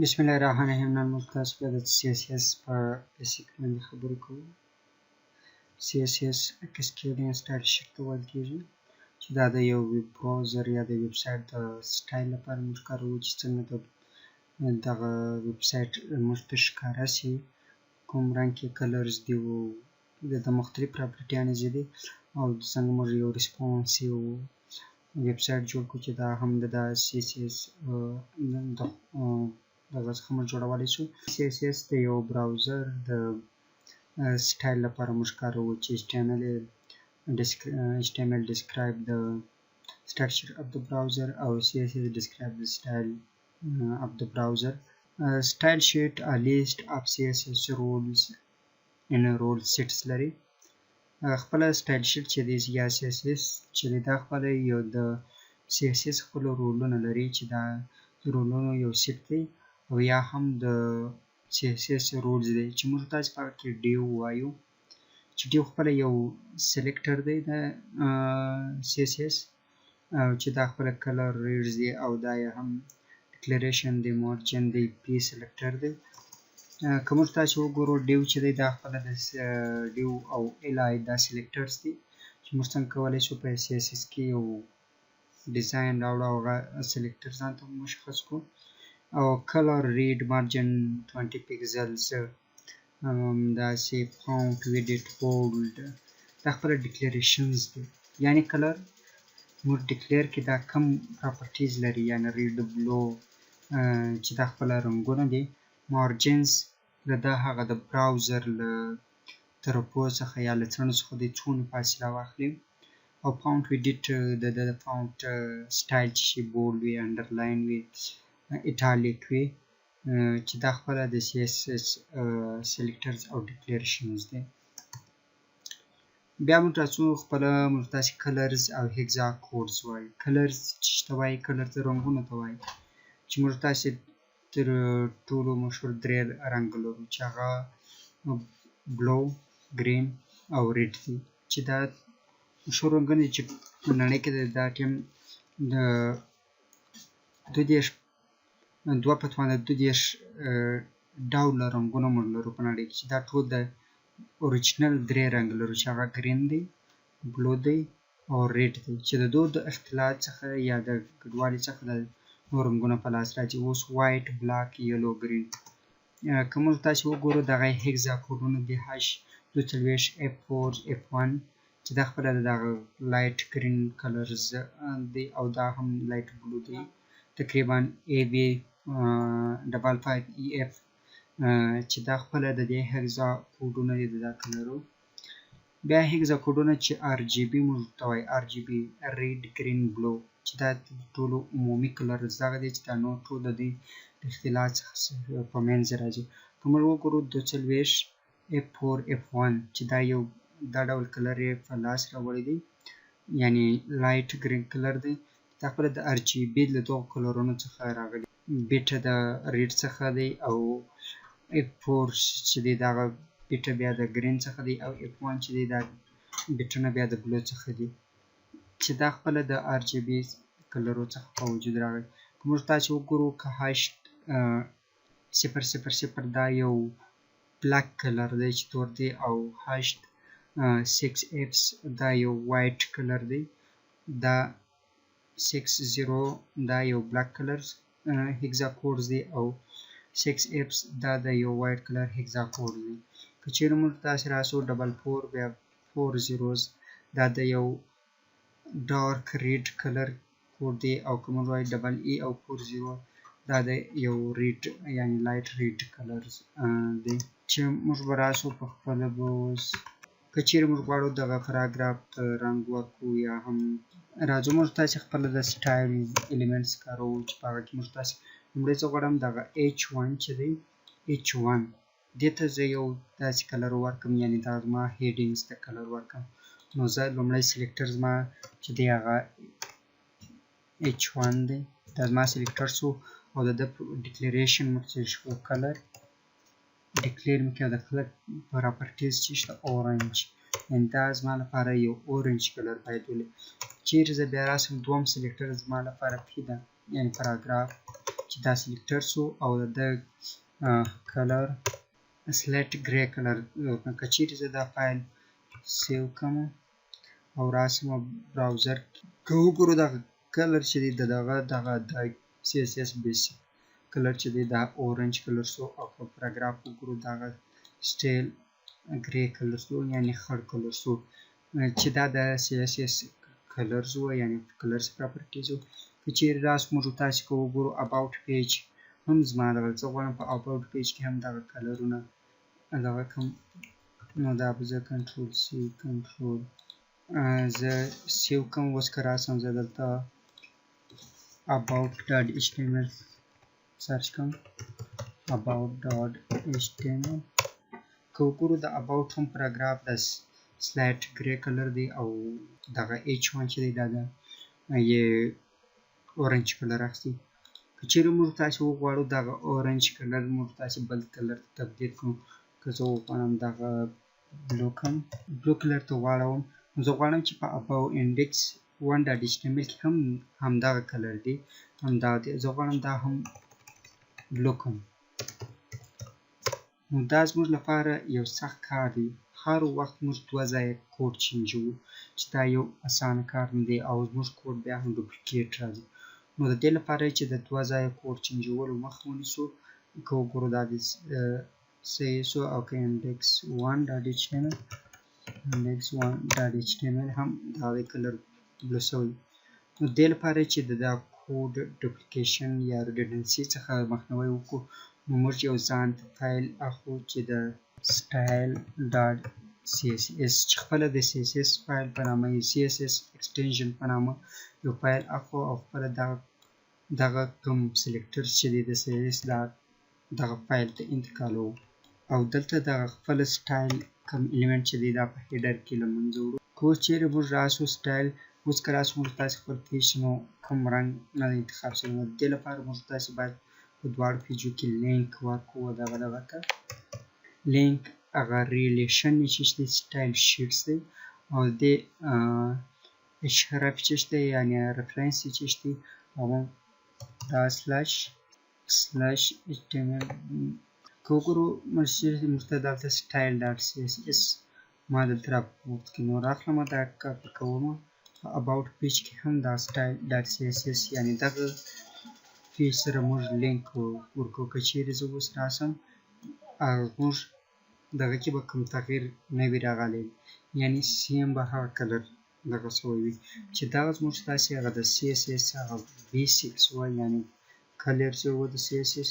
بسم الله الرحمن الرحیم. نن موږ تاسو ته د CSS په basic باندې خبرې کوو. CSS Cascading Style Sheet ته ویل کیږي، چې دا د یو web browser یا د ویب سایټ د سټایل لپاره موږ کاروو، چې څنګه د دغه ویب سایټ موږ ته ښکاره شي، کوم رنګ کې colors دي او د مختلف property یانې دي، او څنګه موږ یو responsive web سایټ جوړ کړو، چې دا هم د CSS دغه څخه موږ جوړولی شو. CSS د یو browser د سټایل لپاره موږ کاروو، چې HTML describe the structure of the browser او CSS describe the style of the browser. Style sheet a list of CSS rules in a rule sets لري. خپله style sheet چې دی یا CSS چې دی، دا خپله یو د CSS خپل rule ونه لري، چې دا rule ونو یو set دی او یا هم د CSS rules دی، چې موږ تاسو په هغه کې div وایو، چې div خپله یو selector دی د CSS، او چې دا خپله color reads دی، او دا یې هم declaration دی، margin دی، p selector دی. که موږ تاسو وګورو، div چې دی دا خپله د div او li دا selectors دي، چې موږ څنګه کولی شو په CSS کې یو design راوړو او هغه selector ځان ته مشخص کړو. او color red، margin 20 pixels، داسې font weight bold، دا خپله declarations دي، یعنی color موږ declare کې دا کم properties لري، یعنی red، blue، چې دا خپله رنګونه دي. Margins له دا هغه د browser له طرفو څخه یا له څنډو څخه د څونه فاصله واخلي، او font weight د font style چې شي bold وي، underline وي، italic وي، چې دا خپله د CSS selectors او declarations دي. بیا موږ راځو خپله موږ تاسې colors او hexa codes وایو. Colors چې ته وایي، colors رنګونو ته وایي، چې موږ تاسې تر ټولو مشهور درې رنګ لرو، چې هغه blue، green او red دي، چې دا مشهور رنګونه دي، چې په نړۍ کې دا ټیم د 32 دوه په توانه 32 ډوله رنګونه موږ لرو په نړۍ کې، چې دا ټول د original درې رنګ لرو، چې هغه green دی، blue دی او red دی، چې د دوی د اختلاط څخه یا د ګډوالي څخه د نور رنګونه په لاس راځي. اوس white، black، yellow، green. که موږ تاسې وګورو، دغه hexa کوډونه دي، #42 F4 F1، چې دا خپله د دغه light green colors دی، او دا هم light blue دی تقریبا. AB 55 EF، چې دا خپله د دې hexa کوډونه دي د دا color و. بیا hexa کوډونه چې RGB موږ ته وایي، RGB red، green، blue، چې دا ټولو عمومي color دغه دی، چې دا نور ټول د دوی د اختلاط څخه په منځ راځي. که موږ وګورو، 42 F4 F1، چې دا یو دا ډول color یې په لاس راوړی دی، یعنی light green color دی، دا خپله د RGB له دغو color ونو څخه راغلی. bit د red څخه دی، او F4 چې دی دغه bit بیا د green څخه دی، او F1 چې دی دا bit ونه بیا د blue څخه دی، چې دا خپله د RGB color و څخه په وجود راغی. که موږ تاسې وګورو که #000 دا یو black color دی چې تور دی، او #6 Fs دا یو white color دی، دا 60 دا یو black color hexa codes دی، او 6 Fs دا د یو white color hexa code دی. که چیرې موږ تاسې راسو 44 بیا 4 zeros، دا د یو dark red color code دی، او که موږ وایو double E او 40، دا د یو red یعنی light red color دی. چې موږ به راسو په خپله به اوس که چیرې موږ غواړو دغه پاراګراف ته رنګ ورکړو، یا هم راځو موږ تاسې خپله د style elements کاروو، چې په هغه کې موږ تاسې لومړی زه غواړم دغه H1 چې دی، H1 دې ته زه یو داسې color ورکړم، یعنی دا زما headings ته color ورکړم. نو زه لومړی selector زما چې دی هغه H1 دی، دا زما selector سو، او د ده declaration موږ چې شو color declare مې کړ، د color properties چې شته orange، یعنی دا زما لپاره یو orange color باید ولري. چیرې زه بیا راسم، دوم selector زما لپاره p ده، یعنی پاراګراف، چې دا selector سو او د color slate gray color. که چیرې زه دا فایل save کړم او راسم browser که وګورو دغه color چې دی د دغه دغه د CSS basic color چې دی دا orange color سو، او که پاراګراف وګورو دغه style gray color سو، یعنی خړ color سو، چې دا د CSS colors و، یعنی colors properties و. که چیرې راس موږ تاسې که وګورو about page هم زما دغه، زه غواړم په about page کې هم دغه color ونه دغه کوم، نو دا به زه control C control زه save کوم. اوس که راسم زه دلته about.html search کوم، about.html که وګورو د about هم پاراګراف د slate gray color دی، او دغه h1 چې دی دا د یې orange color اخیستی. که چیرې موږ تاسې وغواړو دغه orange color موږ تاسې بل color ته تبدیل کړو، که زه وغواړم دغه blue کوم، blue color ته واړوم، نو زه غواړم چې په about index 1.html کې هم همدغه color دی، همدا دی، زه غواړم دا هم blue کوم. نو دا زموږ لپاره یو سخت کار دی، هر وخت موږ دوه ځایه code change وو، چې دا یو اسانه کار نه دی، او زموږ کوډ بیا هم duplicate راځي. نو د دې لپاره چې د دوه ځایه code change ولو مخه ونیسو، که وګورو دا د صحیح سو، او که index 1.html index 1.html هم دا د color blue سوی. نو دې لپاره چې د دا code duplication یا redundancy څخه مخنیوی وکړو، نو موږ یو ځان ته فایل اخلو چې د style.css، چې خپله د CSS فایل په نامه یو CSS extension په نامه یو فایل اخلو، او خپله دغه کوم selector چې دی د CSS دا دغه فایل ته انتقالوو، او دلته دغه خپل سټایل کوم element چې دی دا په header کې له منځه وړو. که اوس چیرې موږ راسو سټایل، اوس که راسو موږ تاسې خپل page نو کوم رنګ نه دی انتخاب شوی، نو د دې لپاره موږ تاسې باید په دواړو page و کې لینک ورکړو. دغه دغه ته لینک هغه relation یې چې دی style sheets دی، او د دې href چې دی یعنی reference یې چې دی هغه دا slash slash html. که وګورو موږ ته دلته style.css ما دلته راپورته کړي، نو راخلم دا کاپي کوم په about page کې هم دا style.css یعنی دغه page سره موږ لینک ورکوو. که چیرې زه اوس راسم موږ دغه کې به کوم تغییر نه وي راغلی، یعنی same به هغه color دغه سوی وي، چې دغه زموږ تاسې هغه د CSS هغه basics وه، یعنی color چې و د CSS.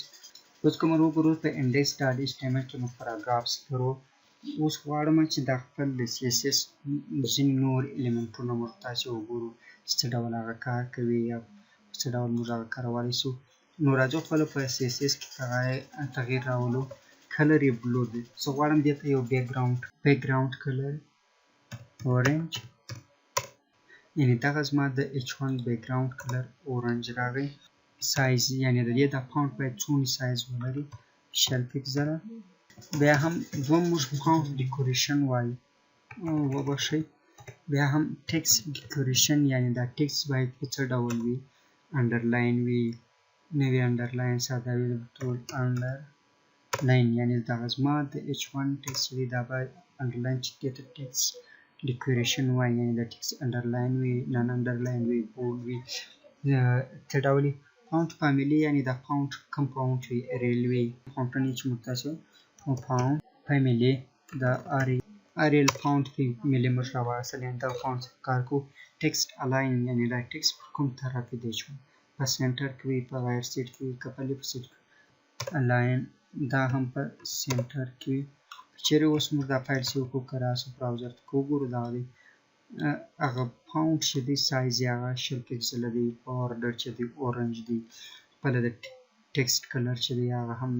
اوس که موږ وګورو په index.html کې موږ paragraphs لرو. اوس غواړم چې دا خپل د CSS ځینې نور element ونه موږ تاسې وګورو چې څه ډول هغه کار کوي یا څه ډول موږ هغه کارولی سو. نو راځو خپله په CSS کې تغییر راولو. color یې blue دی، زه غواړم دې ته یو background color orange، یعنی دغه زما د h1 background color orange راغی. سایز یعنی د دې دا font باید څومره سایز ولري، 20 پیکسله. بیا هم دوم موږ font decoration وایو، وبخښئ، بیا هم text decoration یعنی دا text باید په څه ډول وي، underline وي نه وي، underline ساده وي، ټول underline یعنی دغه زما د h1 text دی دا باید underline چې دې ته text decoration وایي، یعنی د text underline وي، non underline وي، bold وي، څه ډول وي. font family یعنی دا font کوم font وي، Arial وي، font ونه چې موږ تاسو font family د Arial font family موږ راواخیستل، یعنی دغه font څخه کار کوو. text align یعنی دا text په کوم طرف دی، چې په center کې وي، په right side کې وي، که په left side کې. align دا هم په center کې وي. که چیرې اوس موږ دا فایل save کړو، که راسو browser ته که وګورو دا دی هغه font چې دی سایز یې هغه 20 پیکسله دی، border چې دی orange دی، خپله د text color چې دی هغه هم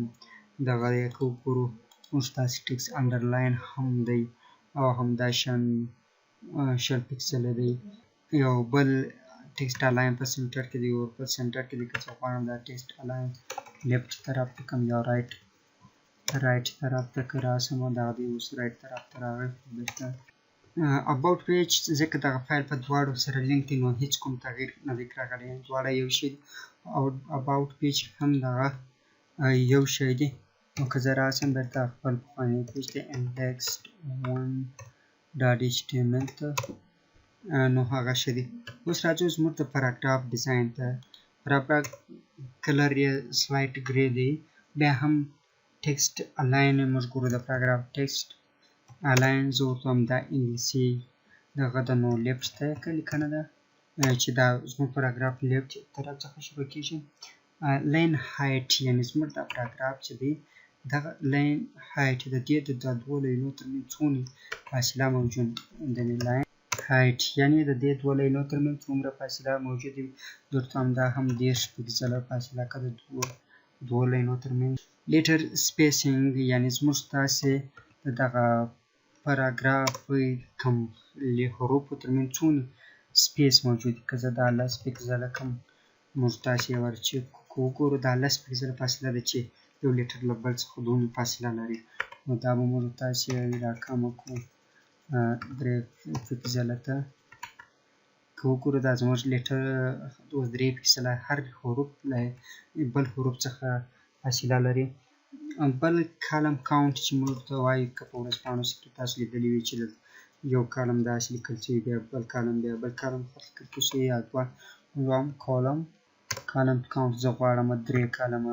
دغه دی. که وګورو موږ تاسې text underline هم دی او همدا شان 20 پیکسله دی. یو بل text align په center کې دی او په center کې دی. که زه غواړم دا text align left طرف ته کوم یا right طرف ته که راسم، دا دی اوس right طرف ته راغی، بېرته About page ځکه دغه فایل په دواړو سره لینک دی، نو هیڅ کوم تغییر نه دی راغلی، دواړه یو شی دي. او about page هم دغه یو شی دی. نو که زه راشم بیرته خپل پخوانی page ته index1.html ته، نو هغه ښه دی. اوس راځو زموږ د پاراګراف design ته. Paragraph color یې slight gray دی، بیا هم text align موږ ګورو. د paragraph text align زه ورته وایم دا انګلیسي دغه ده، نو left ته که لیکنه ده چې دا زموږ پاراګراف left طرف څخه شروع کېږي. Line height یعنې زموږ دا پاراګراف چې دی دغه line height د دې د دوو لاینو ترمنځ څونه فاصله موجود ده. Line height یعنې د دې دوو لاینو ترمنځ څومره فاصله موجوده وي، درته هم دا هم 30 پیکسله فاصله که د دوو لاینو ترمنځ. Letter spacing یعنې زموږ تاسې د دغه پاراګراف کوم حروفو ترمنځ څونه space موجود دی. که زه دا 10 پیکسله کم موږ تاسې ورچې وګورو دا 10 پیکسله فاصله ده چې یو letter له بل څخه دونه فاصله لري، نو دا به موږ تاسې راکمه کړو 3 پیکسله ته. که وګورو دا زموږ letter اوس 3 پیکسله هر حروف له بل حروف څخه فاصله لري. بل column count چې موږ ورته وایو، که په ورځپاڼو کې تاسو لیدلي وي چې یو column داسې لیکل شوی، بیا بل column، بیا بل column لیکل شوی یا دوه. دوهم column count زه غواړم 3 column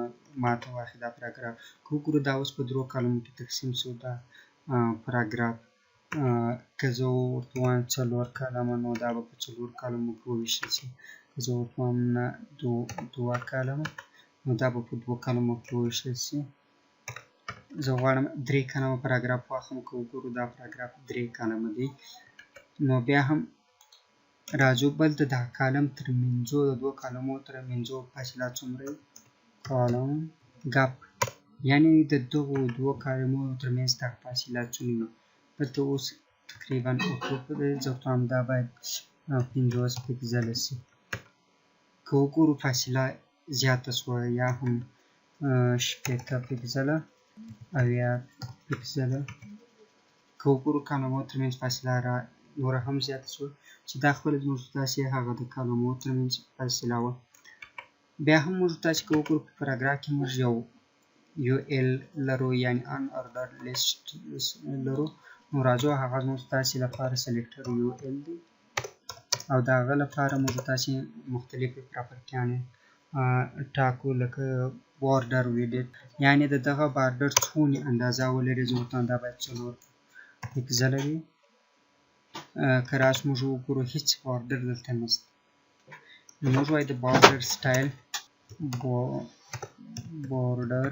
ماته واخلي دا پاراګراف. که وګورو دا اوس په 3 کالمو کې تقسیم شو دا پاراګراف. که زه ورته وایم 4 کالمه، نو دا به په 4 کالمو کې وویشل شي. که زه ورته وایم نه 2 کالمه، نو دا به په 2 کالمو کې وویشل شي. زه غواړم 3 کالمه پاراګراف واخلم. که وګورو دا پاراګراف 3 کالمه دی. نو بیا هم راځو بل ته، دا column تر منځو د 2 کالمو تر منځو فاصله څومره وي؟ Column gap یعنې د دغو 2 کالمو ترمنځ دا فاصله څومره وي. دلته اوس تقریبا دی، زه ورته وایم دا باید 50 پیکسله شي. که وګورو فاصله زیاته شوه، یا هم 60 پیکسله او یا پیکسله. که وګورو کالمو ترمنځ فاصله را نوره هم زیاته شوه، چې دا خپله زموږ تاسې هغه د کالمو ترمنځ فاصله وه. بیا هم موږ تاسې که وګورو په پاراګراف کې موږ یو UL لرو، یعنې unordered list لرو. نو راځو هغه زموږ تاسې لپاره selector UL دی، او د هغه لپاره موږ تاسې مختلفې property یانې ټاکو، لکه border width یعنې د دغه border څونې اندازه ولري. زه ورته دا باید 4 پیکسله وي. که راس موږ وګورو هیڅ border دلته نشته. نو موږ وایو د border style border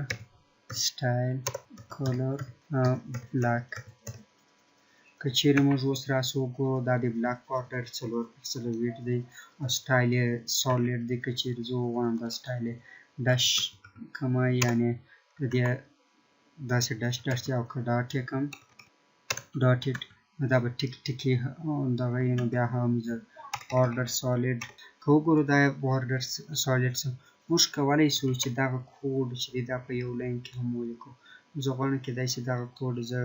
style color black. که چیرې موږ اوس راسو وګورو دا د black border 4 پیکسله width دی او سټایل یې solid دی. که چیرې زه وغواړم دا سټایل یې dash کمه، یعنې د دې داسې dash dash دی، او که dot یې کم dotted، نو دا به ټیک ټیکي دغه یې. نو بیا هم زه border solid که وګورو دا border solid څه موږ کولی شو چې دغه کوډ چې دی دا په یو line کې هم ولیکو. زه غواړم کېدای شي دغه کوډ زه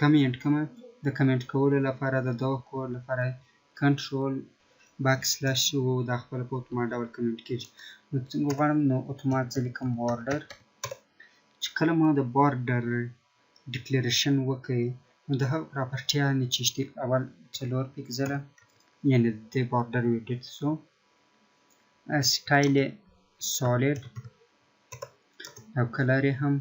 کمنټ کړم. د کمنټ کولو لپاره د دغه کوډ لپاره control backslash و دا خپله په اتومات ډول کمنټ کېږي. نو څنګه غواړم نو اتومات زه لیکم border. چې کله ما د border declaration وکړي، نو د هغه property یانې چې شته اول 4 پیکسله یعنې د دې border width شو، سټایل یې solid او color یې هم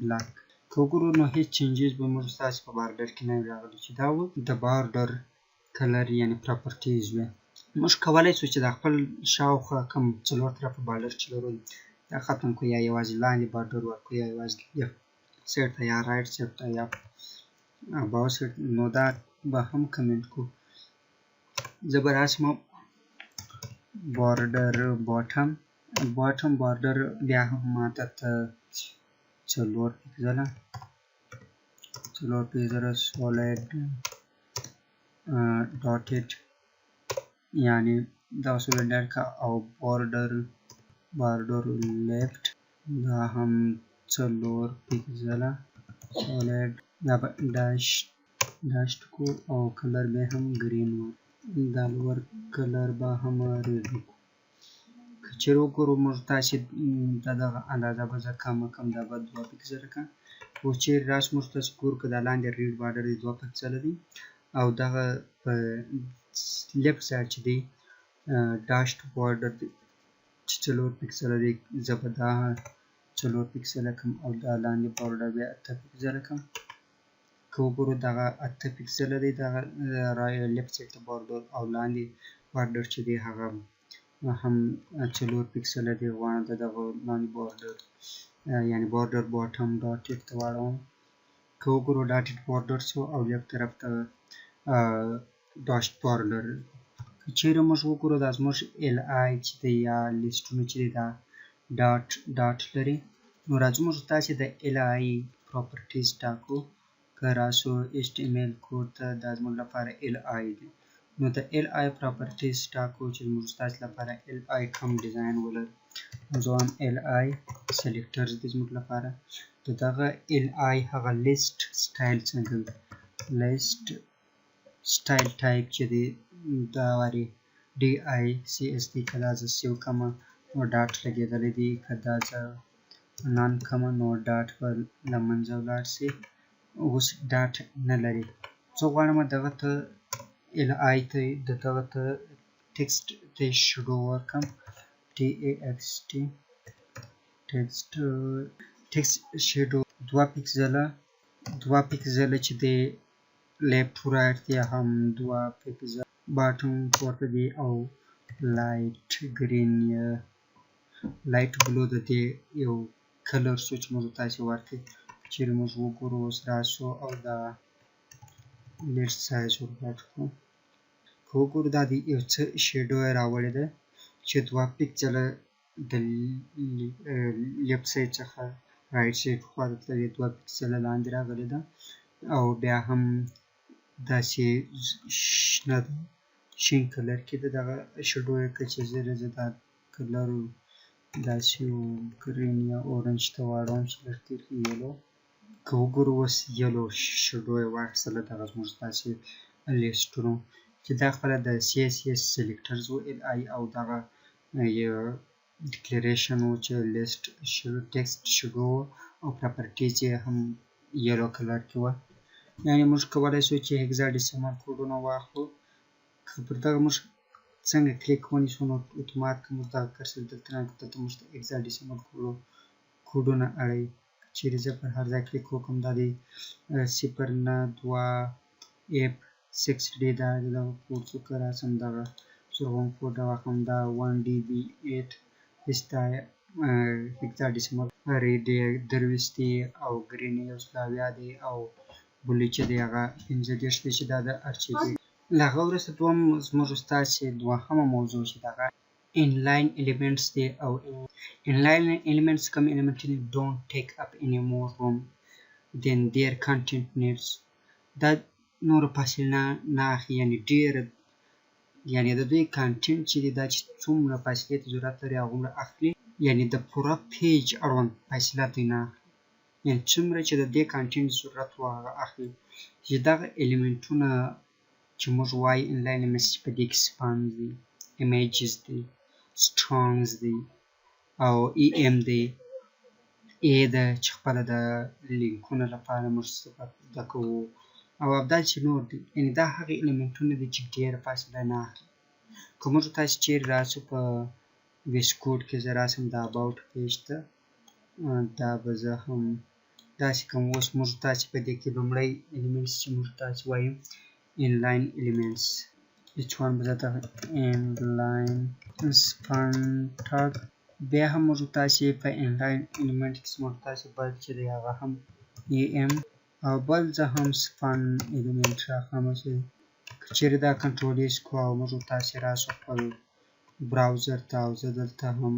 black. که وګورو نو هیڅ changes به موږ ستاسې په border کې نه وي راغلي، چې دا و د border color یعنې properties وې. موږ کولی شو چې د خپل شاوخوا کوم 4 طرفه border چې لرو دا ختم کړو، یا یوازې لاندې border ورکړو، یا یوازې left side ته، یا right side ته، یا above side. نو دا به هم کمنټ کړو. زه به راشم border bottom، bottom border بیا هم ماته ته 4 پیکسله، 4 پیکسله solid dotted یعنې دا solid dot او border left دا هم 4 پیکسله solid، دا به dash dashed کو او color به هم green و، دا lower color به هم red وکړو. که چېرې وګورو موږ تاسې دا دغه اندازه به زه کمه کړم، دا به 2 پکسله کړم. اوس چېرې راشو موږ تاسې ګورو که دا لاندې red border دی 2 پکسله دی، او دغه په left side چې دی dashed border دی چې 4 پکسله دی، زه به دا 4 پکسله کړم او دا لاندې border بیا 8 پکسله کړم. که وګورو دغه 8 پکسله دی، دغه left side ته border او لاندې border چې دی هغه هم 4 پکسله دی. غواړم د دغه لاندې border یعنی border bottom dotted ته واړوم. که وګورو dotted border سو او left طرف ته dashed border. که چېرې موږ وګورو دا زموږ li چې دی یا لیستونه چې دی دا dot dot لري، نو راځو موږ تاسې د li properties ټاکو. که راسو HTML code ته، دا زموږ لپاره li دی، نو د li properties ټاکو چې زموږ ستاسې لپاره li کوم design ولري. نو زه وایم li selectors دی زموږ لپاره. د دغه li هغه list style څنګه وي، list style type چې دی دا واري DICS دی، که دا زه save کړم نو dot لګېدلی دی، که دا زه none کړم نو dot به له منځه ولاړ شي، اوس dot نه لري. زه غواړم دغه ته li ته د دغه ته text ته shadow ورکړم، TAXT text text shadow 2 پکسله، 2 پکسله چې دی left to right دی هم 2 پکسله bottom پورته دی، او light green یا light blue د دې یو color سو چې موږ تاسې ورکړي. که چېرې موږ وګورو اوس راسو او دا list size ورغټ کړو، که وګورو دا دی یو څه shadow یې راوړې ده چې 2 پکسله د left side څخه right side خواته تللې، 2 پکسله لاندې راغلې ده، او بیا هم داسې شنه ده، شین color کې ده دغه shadow یې. که چېرې زه دا color داسې green یا orange ته واړوم چې لږ تېر کړي yellow، که وګورو اوس yellow shadow یې واخیستله. دغه زموږ داسې لیستونو چې دا خپله د CSS selectors و li او دغه declaration و چې list text shadow او properties یې هم yellow color کې وه. یعنی موږ کولی شو چې hexadecimal کوډونه واخلو. که پر دغه موږ څنګه کلیک ونیسو نو اتومات که موږ دغه cursor دلته راکړو، دلته موږ ته hexadecimal کوډونه اړوي. که چېرې زه پر هر ځای کلیک وکړم دا دی 0 9 2 F 6 D دا دغه کوډ څو که راشم دغه زرغون کوډ راواخلم، دا 1 D B 8 دا hexadecimal red 23 دی او green 170 دی او blue چې دی هغه 35 دی چې دا د RGB. له هغه وروسته دوهم زموږ ستاسې دوهمه موضوع چې دغه inline elements دی، او inline elements کوم element دي don't take up any more room than their content needs. دا نوره فاصله نه اخلي، یعنی ډېر، یعنی د دوی content چې دی دا چې څومره فاصلې ته ضرورت لري هغومره اخلي، یعنی د پوره page اړوند فاصله دوی نه اخلي، یعنی څومره چې د دې content ضرورت و هغه اخلي. چې دغه element ونه چې موږ وایو inline elements چې په دې کې spans دي، images دي، strongs دي او em دی، a ده چې خپله د لینکونو لپاره موږ استفاده کوو، او داسې نور دي. یعنی دا هغه element ونه دي چې ډېره فاصله نه اخلي. که موږ تاسې چېرې راشو په VS Code کې زه راشم د about page ته، دا به زه هم داسې کوم. اوس موږ تاسې په دې کې لومړی elements چې موږ تاسې وایو inline elements، h1 به زه دغه inline span tag، بیا هم موږ تاسې په inline element کې موږ تاسې بل چې دی هغه هم em، او بل زه هم span element راخلم چې که چېرې دا control S کړو او موږ تاسې راشو خپل browser ته، او زه دلته هم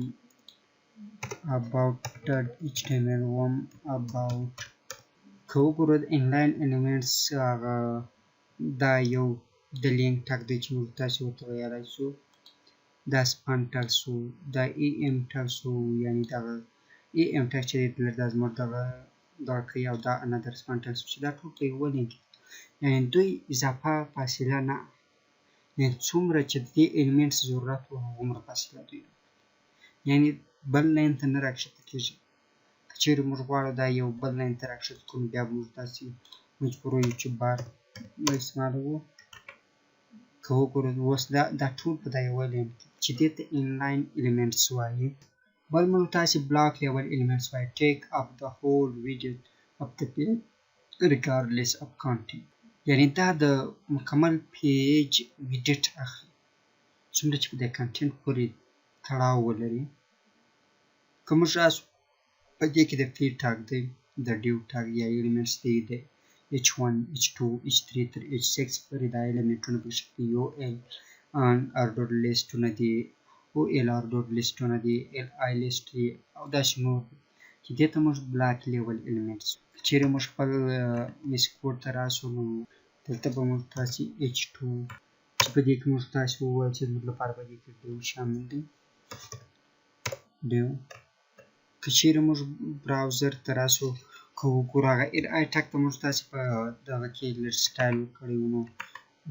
about.html وم about. که وګورو inline elements هغه دا یو د link tag دی چې موږ تاسې ورته ویلی شو، دا span tag سو، دا em tag سو، یعنی دغه em tag چې دی دا زموږ دغه دا کوي، او دا another span tag سو چې دا ټول په یوه لینک. یعنی دوی اضافه فاصله نه، یعنی څومره چې د دې elements ضرورت و هغومره فاصله دوی، یعنی بل line ته نه راکښته کېږي. که چیرې موږ غواړو دا یو بل line ته راکښته کړو، بیا به موږ داسې مجبور یو چې بار به استعمالوو. که وګورو اوس دا ټول په دا یوه line کې چې دې ته inline elements وایي. بل موږ تاسې block level elements وایي، take up the whole width of the page regardless of content، یعنی دا د مکمل page width اخلي څومره چې په دې content پورې تړاو ولري. که موږ راسو په دې کې د p tag دی، د div tag یا elements دی، د h1 h2 h3 تر h6 پورې دا element ونه پکې دي، ul ordered list ونه دي، ol ordered list ونه دي، li list دی او داسې نور دي چې دې ته موږ block level elements. که چیرې موږ خپل VS Code ته راسو نو دلته به موږ تاسې h2 چې په دې کې موږ تاسې وویل چې زموږ لپاره په دې کې div شامل دی، div. که چیرې موږ browser ته راسو که وګورو هغه li tag ته موږ تاسې په دغه کې لږ سټایل ورکړی و، نو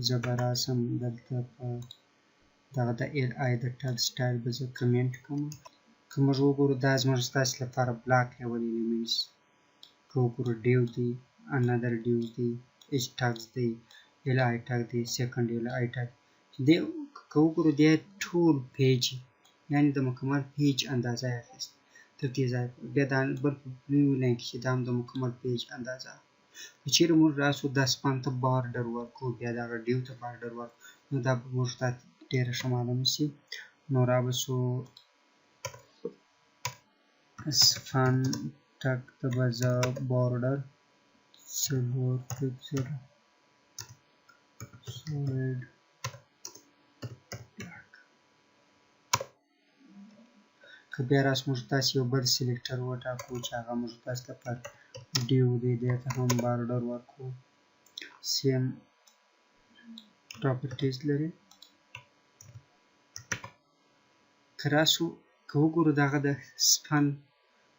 زه به راسم دلته په دغه د li د tag style به زه کمنټ کړم. که موږ وګورو دا زموږ ستاسې لپاره block level elements، که وګورو div دی، another div دی، h tags دی، li tag دی، second li tag دی. که وګورو دی ټول page یعنی د مکمل page اندازه یې اخیسته تر دې ځایه. بیا دا بل په new line کې چې دا هم د مکمل page اندازه. که چیرې موږ راسو دا span ته border ورکړو، بیا دغه div ته border ورکړو، نو دا به موږ ته ډېره ښه معلومه شي. نو را به شو span tag ته به زه border 4 pixel solid black. که بیا راسو موږ تاسې یو بل selector وټاکو چې هغه موږ تاسې لپاره div دی، دې ته هم border ورکړو، same properties لري. که راسو که وګورو دغه د span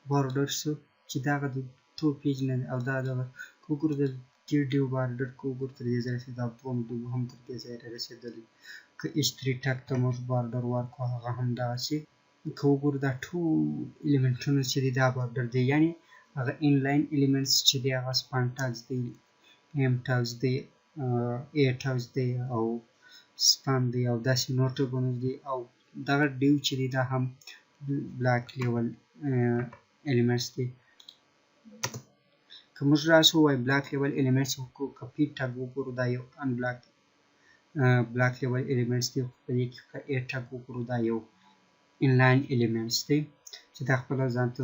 border سو چې دغه د ټول page نه دی او دا دغه که وګورو د دې div border که وګورو تر دې ځایه رسېدلی او دویم div هم تر دې ځایه رارسېدلی. که h3 tag ته موږ border ورکړو هغه هم دغسې. که وګورو دا ټول element ونه چې دی دا border دی، یعنی هغه inline elements چې دی هغه span tags دی، em tags دی، a tags دی او span دی او داسې نور tag ونه دي. او دغه div چې دی دا هم block level elements دی. که موږ راسو وایو block level elements، که p tag وګورو دا یو unblock block level elements دی، خو په دې کې که a tag وګورو دا یو inline elements دی چې دا خپله ځان ته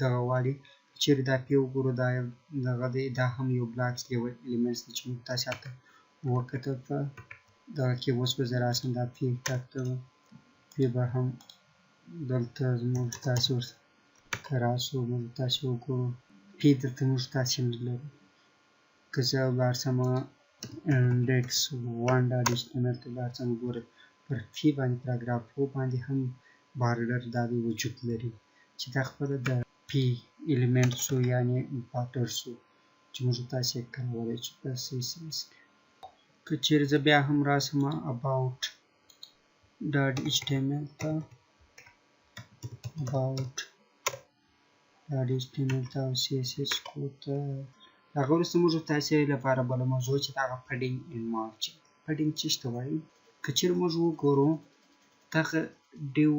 دغه غواړي. که چیرې دا p وګورو دا یو دغه دی، دا هم یو block level elements دی چې موږ تاسې هلته وکتل په دغه کې. اوس به زه راسم دا p tag ته، p به هم دلته زموږ تاسې ورته که راسو موږ تاسې وګورو p دلته موږ تاسې نه لرو. که زه ولاړ شم index 1.html ته ولاړ شم، وګورئ پر p باندې پاراګراف و باندې هم border دا دی وجود لري چې دا خپله د p element سو یعنی border سو چې موږ تاسې یې کارولی شو په CSS کې. که چیرې زه بیا هم راسم about dot html ته، about dot html ته او CSS code ته، هغه وروسته موږ تاسې لپاره بله موضوع چې دغه padding and margin. Padding څه ته وایي؟ که چیرې موږ وګورو دغه div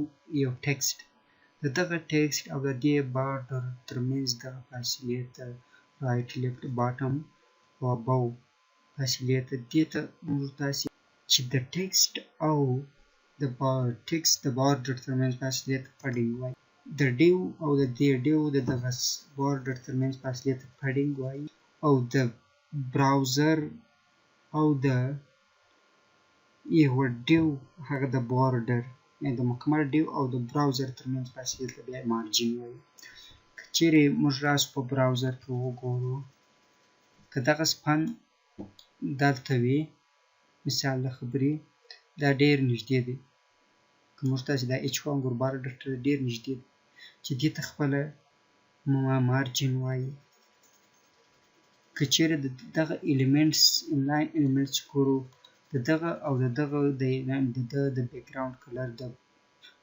یو text، د دغه text او د دې border ترمنځ دغه فاصلې ته right left bottom او above فاصلې ته دې ته موږ تاسې چې د text او د text د border ترمنځ فاصلې ته padding وایي. د div او د دې div د دغه border ترمنځ فاصلې ته padding وایي. او د browser او د یو div هغه د border یعنی د مکمل div او د browser ترمنځ فاصلې ته بیا margin وایي. که چیرې موږ راسو په browser کې وګورو که دغه span دلته وي، مثال د خبرې دا ډېر نږدې دی، که موږ تاسې دا h1 ګورو border ته ډېر نږدې دی چې دې ته خپله margin وایي. که چیرې د دغه elements inline elements ګورو، د دغه او د دغه د د background color د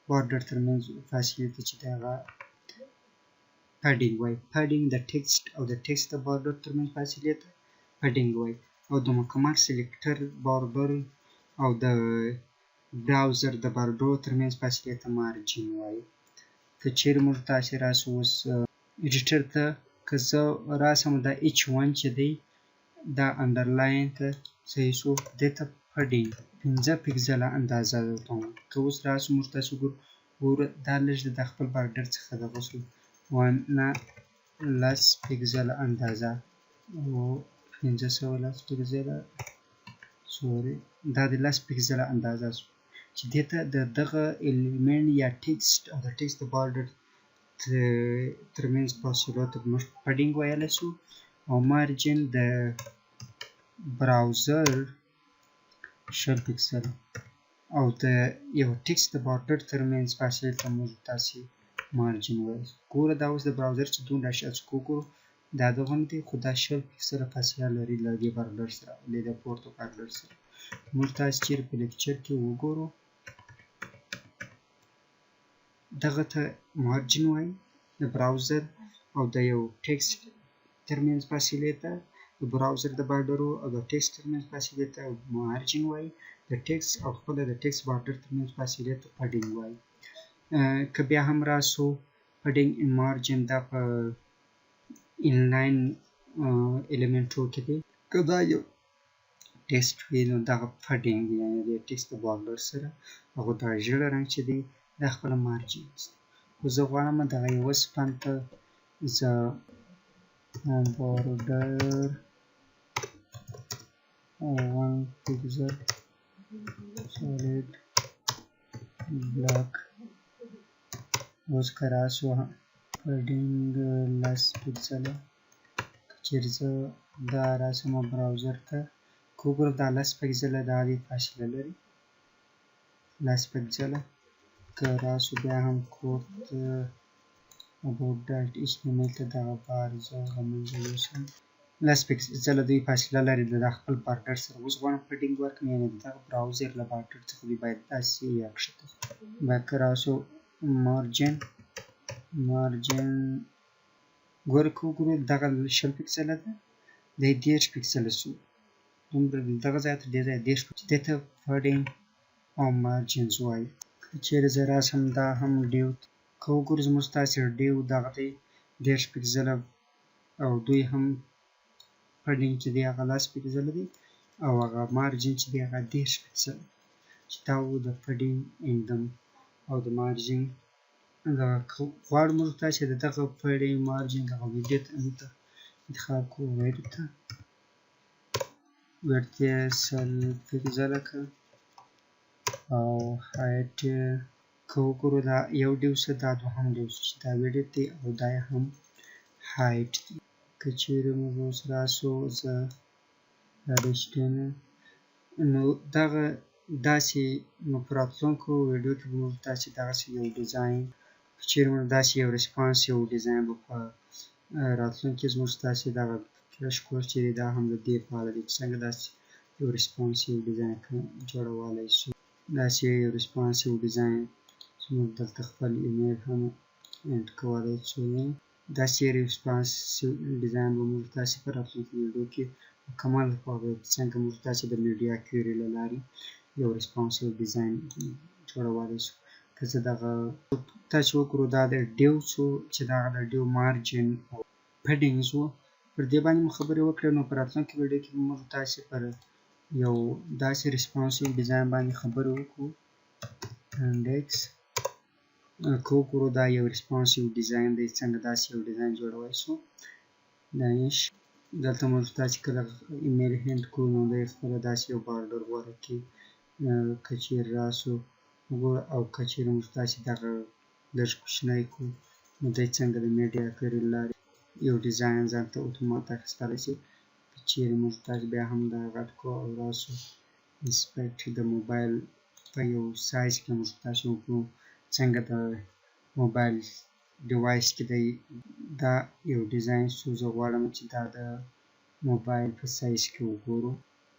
border ترمنځ فاصلې ته چې دغه padding وایي. padding د text او د text د border ترمنځ فاصلې ته padding وایي، او د مکمل selector border او د browser د border ترمنځ فاصلې ته margin وایي. که چیرې موږ تاسې راسو اوس editor ته، که زه راسم دا h1 چې دی دا underline ته صحیح شو، دې ته padding 5 پیکسله اندازه ورکوم. که اوس راسو موږ تاسې ګورو دا لږ د خپل border څخه دغه شو، نه 10 پیکسله اندازه او 510 پیکسله، sorry دا د 10 پیکسله اندازه شو، چې دې ته د دغه element یا text او د text د border ترمنځ فاصلو ته موږ padding ویلی شو، او margin د browser 20 پیکسل او د یو text د border ترمنځ فاصلې ته موږ تاسې margin ویلی شو. ګوره دا اوس د browser چې دومره اشیاء څخه وګورو دا دغه نه دی، خو دا 20 پیکسله فاصله لري له دې border سره، له دې پورته border سره. موږ تاسې چیرې په lecture کې وګورو دغه ته margin وایي، د browser او د یو text ترمنځ فاصلې ته، د browser د border و او د text ترمنځ فاصلې ته margin وایي، د text او خپله د text border ترمنځ فاصلې ته padding وایي. که بیا هم راسو padding and margin دا په inline element و کې دی. که دا یو text وي نو دغه padding یعنې د text د border سره هغه دا ژیړ رنګ چې دی دا خپله margin دی. خو زه غواړم دغه یوه span ته زه border 1 pixel solid black، اوس که راسو padding 10 پیکسله، که چیرې زه دا راسم browser ته که وګورم دا 10 پیکسله دا دې فاصله لري 10 پیکسله. که راسو بیا هم کوډ ته about.html ته دغه بار زه له منځه یوسم، 10 پیکسله دوی فاصله لري د خپل border سره. اوس غواړم padding ورکړم، یعنې د دغه browser له border څخه دوی باید داسې یا کښته. بیا که راسو margin ګوره که وګورو دغه 20 پیکسله ده، دی 30 پیکسله شو، دومره له دغه ځایه تر دې ځایه 30 پیکسله، دې ته padding او margins وایي. که چیرې زه راسم دا هم div که وګورو زموږ ستاسې div دغه دی 30 پیکسله او دوی هم padding چې دی هغه 10 پیکسله دی او هغه margin چې دی هغه 30 پیکسله، چې دا و د padding and او د margin. دغه غواړو موږ تاسې د دغه padding margin هغه width ته انتخاب کړو، width width یې 100 پیکسله کړه او height که وګورو دا یو div څه دا دوهم div څه چې دا width دی او دا یې هم height دی. که چیرې موږ اوس راسو زه دا HTML نو دغه داسې نو په راتلونکو ویډیو کې به موږ تاسې دغسې یو ډیزاین، که چیرې موږ داسې یو responsive design به په راتلونکي زموږ تاسې دغه crash course چې دی دا هم د دې په اړه دی چې څنګه داسې یو responsive design جوړولی شو. داسې یو responsive design چې موږ دلته خپل ایمیل هم add کولی شو. داسې responsive design به موږ تاسې په راتلونکي ویډیو کې مکمل پوهه چې څنګه موږ تاسې د media query له لارې یو responsive design جوړولی شو. که زه دغه تاسې وګورو دا د div څو چې دغه د div margin او paddings و، پر دې باندې مو خبرې وکړې. نو په راتلونکي ویډیو کې به موږ تاسې پر یو داسې responsive design باندې خبرې وکړو. index که وګورو دا یو responsive design دی، څنګه داسې یو ډیزاین جوړولی شو. دانش دلته موږ تاسې کله ایمیل hint کړو نو دی خپله داسې یو border غوره کړي. که چیرې راسو وګورو او که چیرې موږ تاسې دغه لږ کوچنی کړو نو دی څنګه د media query له لارې یو ډیزاین ځان ته اتومات اخیستلی شي. که چیرې موږ تاسې بیا هم دا غټ کړو او راسو inspect د موبایل په یو سایز کې موږ تاسې وګورو څنګه د موبایل device کې دی دا یو ډیزاین سو. زه غواړم چې دا د موبایل په سایز کې وګورو.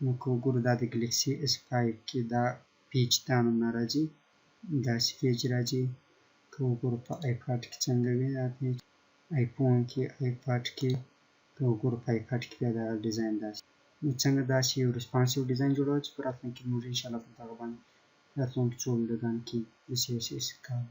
نو که وګورو دا د ګلیکسي اس 5 کې دا پیج دا نوم نه راځي، داسې پیج راځي. که وګورو په آیپاد کې څنګه وي دا پیج، آیفون کې، آیپاد کې، که وګورو په آیپاد کې بیا دا ډیزاین داسې. نو څنګه داسې یو responsive design جوړول چې په راتلونکي کې موږ انشاءالله په دغه باندې راتلونکي څو ویډیوګانو کې د CSS کار.